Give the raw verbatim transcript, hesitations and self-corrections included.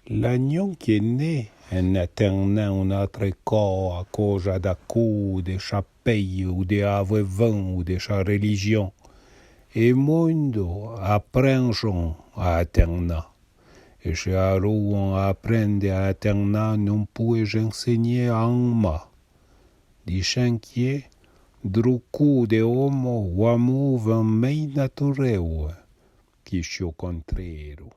L'agnon que né en atennan un atre cò a coja da cou de cha pei ou de avoué vin ou de cha religion, e mondo aprenjon a atenna. E che arouon a aprende a atenna non poué j'ensegné a anma. Dichin que droucou de omo o amou vin mei natureu qui ch'o contrero.